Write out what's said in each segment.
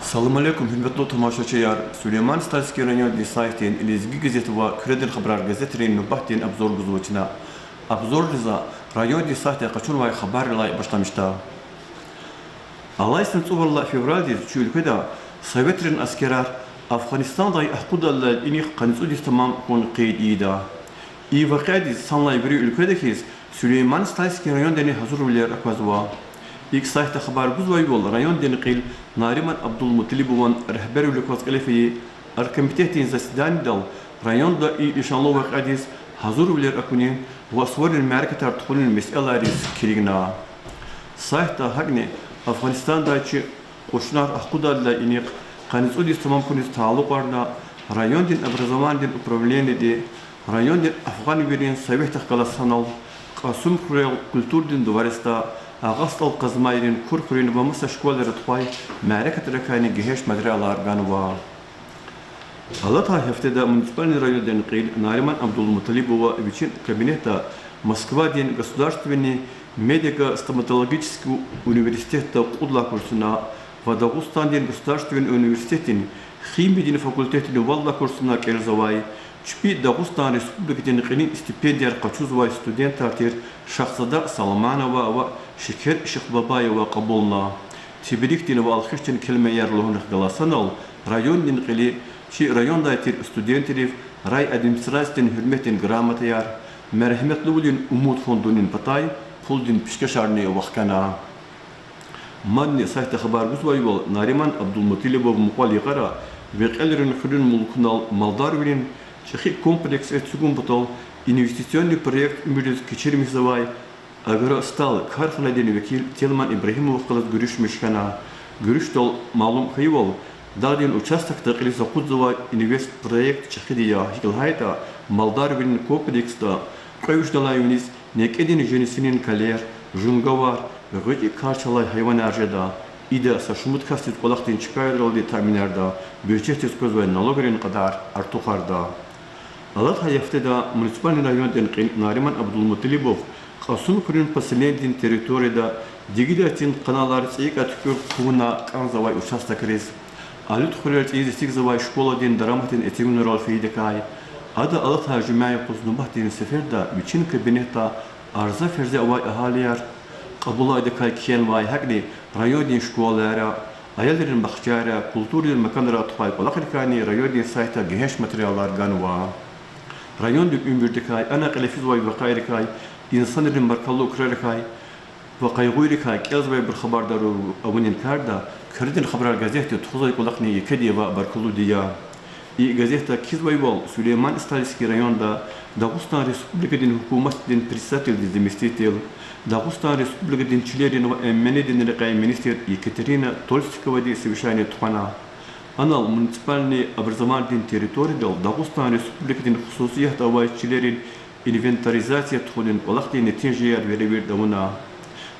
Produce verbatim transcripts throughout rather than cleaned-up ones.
Салам алейкум, гьуьрметлу тамашачияр! Сулейман-Стальский райондин сайтдин, Лезги газет ва Куьредин хабарар газетрин нубатдин обзор гузва чна. Обзордиз за райондин сайтдай къачунвай хабаррилай башламишда. Алай йисан цӀувад лагьай февралдиз чи уьлкведа советрин аскерар Афгъанистандай акъуддайдалай инихъ къанни цӀуд йис тамам хьун къейд ийида. И вакъиадиз санлай вири уьлкведа хьиз, Сулейман-Стальский райондани гьазурвилер аквазва. ИкӀ, сайтда хабар гузвайвал, райондин кьил Нариман Абдулмуталибован регьбервилик кваз кьиле фейи оргкомитетдин заседанидал районда и лишанлу вакъиадиз гьазурвилер акунин ва суварин мярекатар тухунин месэлайриз килигна. Сайтда гьакӀни Афгъанистандай чи кьушунар акъуддайдалай инихъ къанни цӀуд йис тамам хьуниз талукьарна, райондин образованидин управлениеди райондин афгъанвийрин советдихъ галаз санал Кьасумхуьрел культурадин дворецда Агъа СтӀал Къазмайрин кур хуьруьн ва маса школайра тухвай мярекатрикайни гегьенш материалар ганва. Алатай гьафтеда муниципальный райондин кьил Нариман Абдулмуталибова вичин кабинетда Москвадин государственный медико-стоматологический университетда кьуд лагьай курсуна ва Дагъустандин государственный университетдин химиядин факультетдин вад лагьай курсуна кӀелзавай чпи Дагъустан Республикадин кьилин стипендияр къачузвай студентар тир Шагьзада Салманова ва Шекер Шихбабаева кьабулна. Тебрикдин ва алхишдин келимаяр лугьунихъ галаз санал райондин кьили чи райондай тир студентрив райадминистрациядин гьуьрметдин грамотаяр, Мергьеметлувилин умуд фондунин патай пулдин пишкешарни вахкана. Мадни сайтда хабар гузвайвал, Нариман Абдулмуталибов мукьвал йикъара Векьелрин хуьруьн мулкунал Малдарвилин чӀехи комплекс эцигун патал инвестиционный проект уьмуьрдиз кечирмишзавай Агросталь карханадин векил Телман Ибрагьимовахъ галаз гуьруьшмиш хьана. Гуьруьшдал малум хьайивал, дагъдин участокда кьилиз акъудзавай инвестпроект чӀехиди я, гьикӀ лагьайтӀа Малдарвилин комплексда кьве вишдалай виниз некӀедин женисинин калер, жунгавар, гъвечӀи кар чалай гьайванар жеда. Ида са шумуд касдиз кӀвалахдин чкайралди таъминарда, бюджетдиз къвезвай налогрин кьадар артухарда. Алатай гьафтеда муниципальный райондин кьил Нариман Абдулмуталибов Кьасумхуьруьн поселенидин территорияда дигидатин каналар цӀийикӀа туькӀуьр хъувуна кӀанзавай участокриз, Алуьтхуьрел цӀийиз эцигзавай школадин дараматдин эцигунрал фейидакай, ада алатай жуьмя юкъуз нубатдин сеферда вичин кабинетда арза-ферза авай агьалияр кьабулайдакай кхьенвай, гьакӀни райондин школайра, аялрин бахчайра, культурадин маканра тухвай кӀвалахрикайни райондин сайтда гегьенш материалар ганва. Райондин уьмуьрдикай, ана кьиле физвай вакъиайрикай, инсанрин баркаллу крарикай ва къайгъуйрикай кӀелзавайбур хабардар авунин карда Куьредин хабарар газетди тухузвай кӀвалахни екеди ва баркаллуди я. И газетда кхьизвайвал, Сулейман-Стальский районда Дагъустан Республикадин гьукуматдин председателдин заместитель, Дагъустан Республикадин чилерин ва МНО-дин рекьяй министр Екатерина Толстиковади совещание тухвана. Анал муниципальный образованидин территориядал Дагъустан Республикадин хсусиятда авай чилерин инвентаризация тухунин кӀвалахдин нетижаяр веревирд авуна.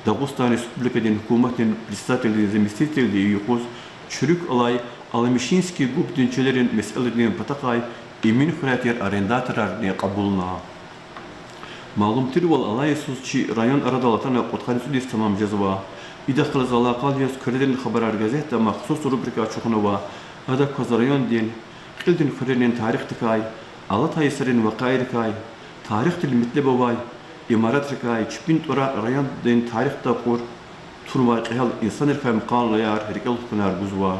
Дагъустан Республикадин гьукуматдин председателдин заместителди и юкъуз чуьруьк алай Аламишинский ГУПдин чилерин месэлайрин патахъай Эминхуьряй тир арендаторарни кьабулна. Малум тирвал, алай йисуз чи район арадал атана кьудкъанни цӀуд йис тамам жезва. Идахъ галаз алакъалу яз Куьредин хабарар газетда махсус рубрика ачухнава. Адак кваз райондин, кьилдин хуьрерин тарихдикай, алатай йисарин вакъиайрикай, тарихдин метлеб авай имаратрикай, чпин тӀварар райондин тарихда кьур тунвай кьегьал инсанрикай макъалаяр, рикӀел хкунар гузва.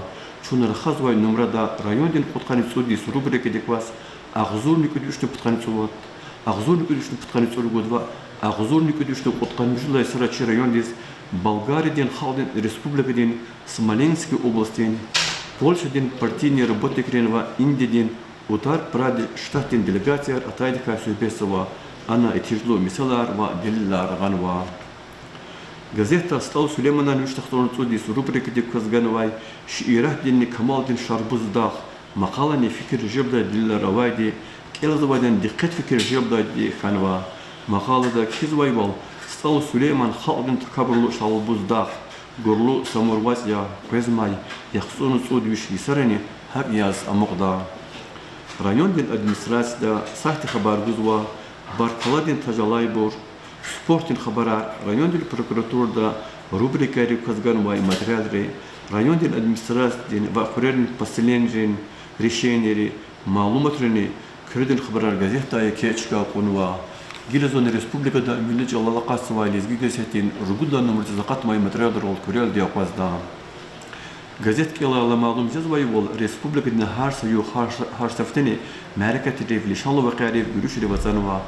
Чун рахазвай нумрада райондин кьудкъанни цӀуд йис рубрикадик кваз агъзурни кӀуьд вишни пудкъанни цӀу-, агъзурни кӀуьд вишни пудкъанни цӀуругуд ва агъзурни кӀуьд вишни кьудкъанни муьжуьд лагьай йисара чи райондиз Болгариядин Халкьдин Республикадин Смоленский областдин, Польшадин партийный работникрин ва Индиядин Уттар-Прадеш штатдин делегацияр атайдакай суьгьбетзава, ана итижлу мисалар ва делилар гъанва. Газетда СтӀал Сулейманан виш тахтални цӀуд йис рубрикадик кваз ганвай шииратдинни камалдин шарбуз дагъ макъалани фикир желбдай делилар авайди, кӀелзавайдан дикъет фикир желбдайди хьанва. Макъалада кхьизвайвал, СтӀал Сулейман халкьдин такабурлу шалбуз дагъ, гурлу Самур вацӀ я, къвезмай яхцӀурни цӀуд виш йисарани гьакӀ яз амукьда. Райондин администрацияда сайтди хабар гузва баркалладин тажалайбур, спортдин хабарар, райондин прокуратурада рубрикайрик кваз ганвай материалри, Райондин администрациядин ва хуьрерин поселенийрин решенийри, малуматрини Куьредин хабарар газетдай еке чка кьунва. Гила зун республикада уьмуьрлу чӀалал акъатзавай Лезги газетдин ругуд лагьай нумрадиз акъатнавай материалрал куьрелди акъвазда. Газет кӀелайла малум жезвайвал, республикадин гьар са югъ, гьар са-, гьар са гьафтени мярекатрив, лишанлу вакъиайрив гуьруьшрив ацӀанва.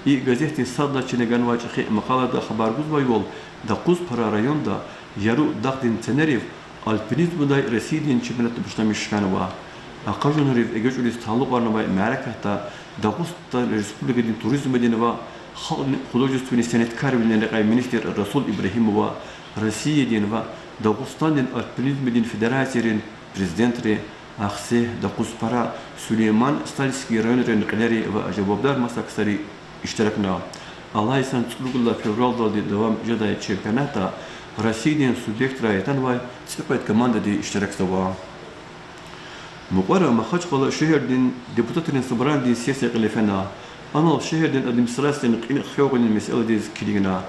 И газетдин сад лагьай чине ганвай чӀехи макъалада хабар гузвайвал, Докъузпара районда Яру дагъдин ценерив альпинизмдай Россиядин чемпионат башламиш хьанва. Акъажунрив эгечӀуриз талукьарнавай мярекатда Дагъустан Республикадин туризмдин ва халкьдин художественный сеняткарвилин рекьяй министр Расул Ибрагьимова, Россиядин ва Дагъустандин альпинизмдин федерацийрин президентри, Ахцегь, Докъузпара, Сулейман-Стальский районрин кьилери ва жавабдар маса ксари иштиракна. Алай йисан цӀуругуд лагьай февралдалди давам жедай чемпионатда Россиядин субъектрай атанвай цӀикьвед командади иштиракзава. Мукьвара Махачкъала шегьердин депутатрин собранидин сессия кьиле фена. Анал шегьердин администрациядин кьин хкягъунин месэладиз килигна.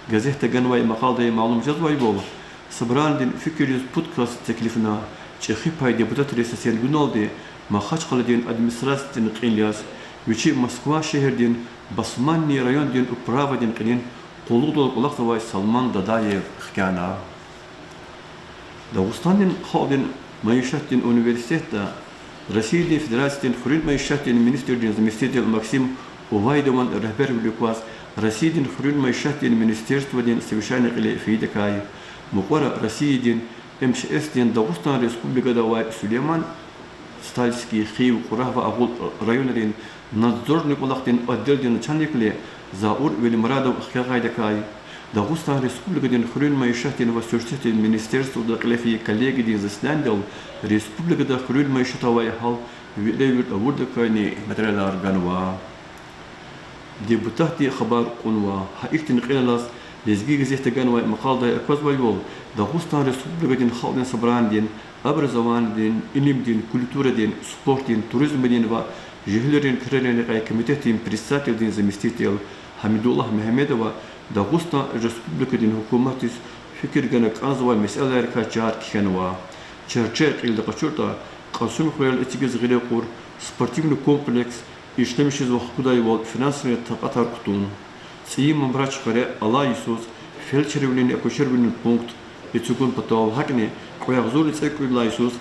Газетда ганвай макъалада малум жезвайвал, собранидин фикирриз пуд кас теклифна. ЧӀехи пай депутатриз сесен гуналди Махачкъаладин администрациядин кьил яз, вичи Москва шегьердин Басманный райондин управадин кьилин къуллугъдал кӀвалахзавай Салман Дадаев хкяна. Дагъустандин халкьдин майишатдин университетда Россиядин Федерациядин хуьруьн майишатдин министрдин заместитель Максим Увайдован регьбервилик кваз Россиядин хуьруьн майишатдин министерстводин совещание кьиле фейидакай, мукьвара Россиядин МЧС-дин Дагъустан Республикада авай Сулейман-Стальский, Хив, Кьурагь ва Агъул районрин надзорный кӀвалахдин отделдин начальникди Заур Велимурадов хкягъайдакай, Дагъустан Республикадин хуьруьн майишатдин ва суьрсетдин министерствода кьиле фейи коллегиядин заседанидал республикада хуьруьн майишатда авай гьал веревир авурдакайни материалар ганва. Депутатди хабар кьунва. Гьа ихьтин кьилелаз Лезги газетда ганвай макъаладай аквазвайвал, Дагъустан Республикадин Халкьдин Собранидин образованидин, илимдин, культурадин, спортдин, туризмдин ва жегьилрин крарин рекьяй комитетдин председателдин заместитель Гьамидуллагь Мегьамедова Дагъустан Республикадин гьукуматдиз фикир гана кӀанзавай месэлайрикай чар кхьенва. Чарче кьилди къачуртӀа, Кьасумхуьрел эцигиз гъиле кьур спортивный комплекс ишлемишиз вахкудайвал финансрин такьатар кутун, ЦӀийи Мамрач хуьре алай йисуз фельдшервилинни акушервилин пункт эцигун патал, гьакӀни кьве агъзурни цӀекӀуьд лагьай йисуз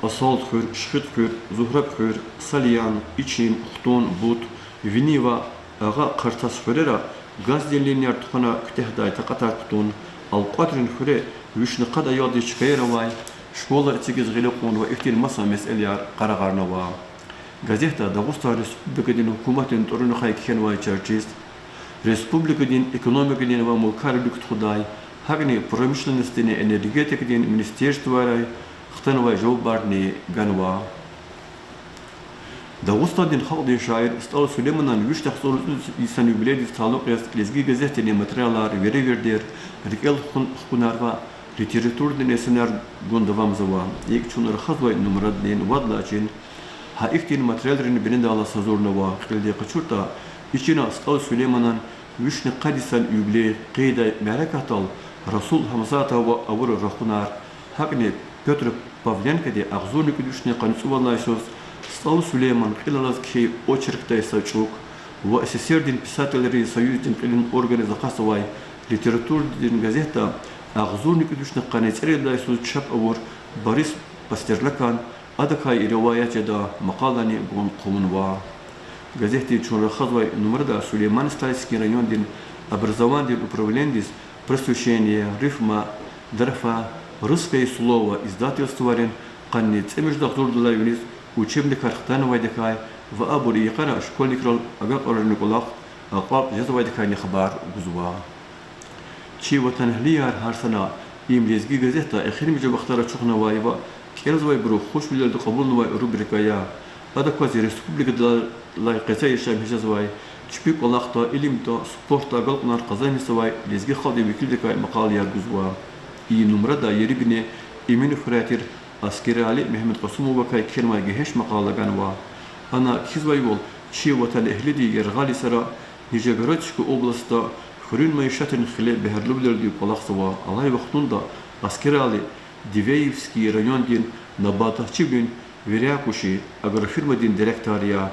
Асалтхуьр, Шихидхуьр, Зугьрабхуьр, Сальян, Ичим, Хтун, Бут, Вини ва Агъа Хъартас хуьрера газдин линияр тухвана куьтягьдай такьатар кутун, Алкьвадрин хуьре вишни къад аялдиз чкаяр авай школа эцигиз гъиле кьун ва ихьтин маса месэлаяр къарагъарнава. Газетда Дагъустан Республикадин гьукуматдин тӀварунихъай кхьенвай чарчиз, республикадин экономикадин ва мулкар вилик тухудай, гьакӀни промышленностдинни энергетикадин министерствойрай хтанвай жавабарни ганва. Дагъустандин халкьдин шаир СтӀал Сулейманан виш яхцӀурни цӀуд йисан юбилейдиз талукь яз Лезги газетдини материалар, веревирдер, рикӀел хкун-, хкунар ва литературадин эсерар гун давамзава. ИкӀ, чун рахазвай нумрадин вад лагьай чин гьа ихьтин материалрин бинедаллаз гьазурнава. Кьилди къачуртӀа, и чина СтӀал Сулейманан вишни къад йисан юбилей къейд авур мярекатдал Расул Гьамзатован авур рахунар, гьакӀни Пётр Павленкоди агъзурни кӀуьд вишни къанни цӀувад лагьай йисуз СтӀал Сулейман кьилелаз кхьей очеркдай са чӀук ва СССР-дин писателрин союздин кьилин органриз акъатзавай литературадин газетда агъзурни кӀуьд вишни къанни цӀерид лагьай йисуз чап авур Борис Пастернакан, адакай риваят жеда макъалани гун хъувунва. Газетдин чун рахазвай нумрада Сулейман-Стальский райондин образованидин управленидиз Просвещение, Рифма, Дрофа, Русское слово издательствойрин къанни цӀемуьжуьд агъзурдалай виниз учебникар хтанвайдакай ва абур йикъара школьникрал агакьарунин кӀвалах акьалтӀ жезвайдакайни хабар гузва. Чи ватанэгьлияр, гьар сана им Лезги газетда эхиримжи вахтара ачухнавай ва кӀелзавайбуру хушвилелди кьабулнавай рубрика я. Адакай республикадилай къецяй яшамиш жезвай, чпи кӀвалахда, илимда, спортда агалкьунар къазанмишзавай лезги халкьдин векилрикай макъалаяр гузва. И нумрада Ерибине Эминхуьряй тир Аскерали Мегьамедкъасумовакай кхьенвай гегьенш макъала ганва. Ана кхьизвайвал, чи ватанэгьлиди яргъал йисара Нижегородской областда хуьруьн майишатрин хиле бегьерлувилелди кӀвалахзава. Алай вахтунда Аскерали Дивеевский райондин набататчивилин Виря Куши агрофирмадин директор я.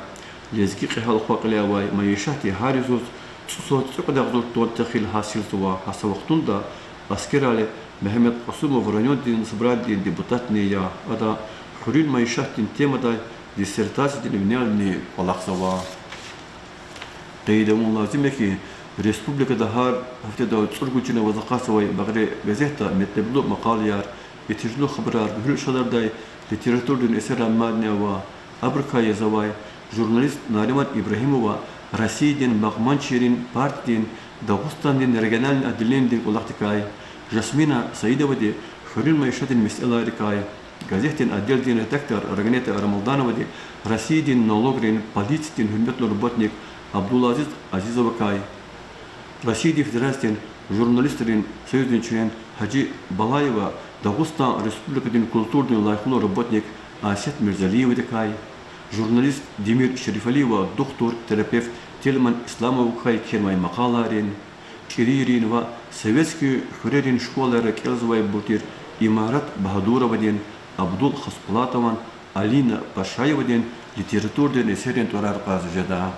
Лезги кьегьал хва кьиле авай майишатди гьар йисуз цӀусад цӀикьвед агъзур тонн техил гьасилзава. Гьа са вахтунда аскерайла Мегьамед Кьасумов райондин собранидин депутатни я. Ада хуьруьн майишатдин темадай диссертациядин винелни кӀвалахзава. Къейд авун лазим я хьи, республикада гьар гьафтедал цӀуругуд чина ваз акъатзавай Багъри газетда метлеблу макъалаяр, итижлу хабарар, гуьгьуьл шадардай литературадин эсерар мадни ава. Абурукай язавай журналист Нариман Ибрагьимова Россиядин Багъманчийрин партиядин Дагъустандин региональный отделенидин кӀвалахдикай, Жасмина Саидовади хуьруьн майишатдин месэлайрикай, газетдин отделдин редактор Рагнета Рамалдановади Россиядин налогрин полициядин гьуьрметлу работник Абдулазиз Азизовакай, Россиядин Федерациядин журналистрин союздин член Гьажи Балаева, Дагъустан Республикадин культурадин лайихлу работник Асет Мирзалиевадикай, журналист Демир Шерифалиева духтур, терапевт Тельман Исламовакай кхьенвай макъалайрин, чӀирийрин ва советский хуьрерин школайра кӀелзавайбур тир Имарат Багьадуровадин, Абдул Хасбулатован, Алина Пашаевадин литературадин эсеррин тӀварар кьаз жеда.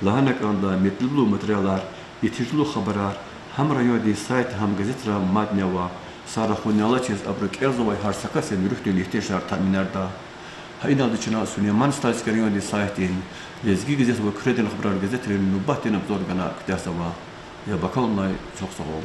Лагьана кӀанда, метлеблу материалар, итижлу хабарар гьам райондин сайтда, гьам газетра мадни ава. Са рахунни алачиз абуру кӀелзавай гьар са касдин руьгьдин игьтияжар таъминарда. Гьа иналди чна Сулейман-Стальский райондин сайтдин Лезги газет ва Куьредин хабарар газетрин нубатдин обзор гана куьтягьзава. Яб акалунай чухсагъул.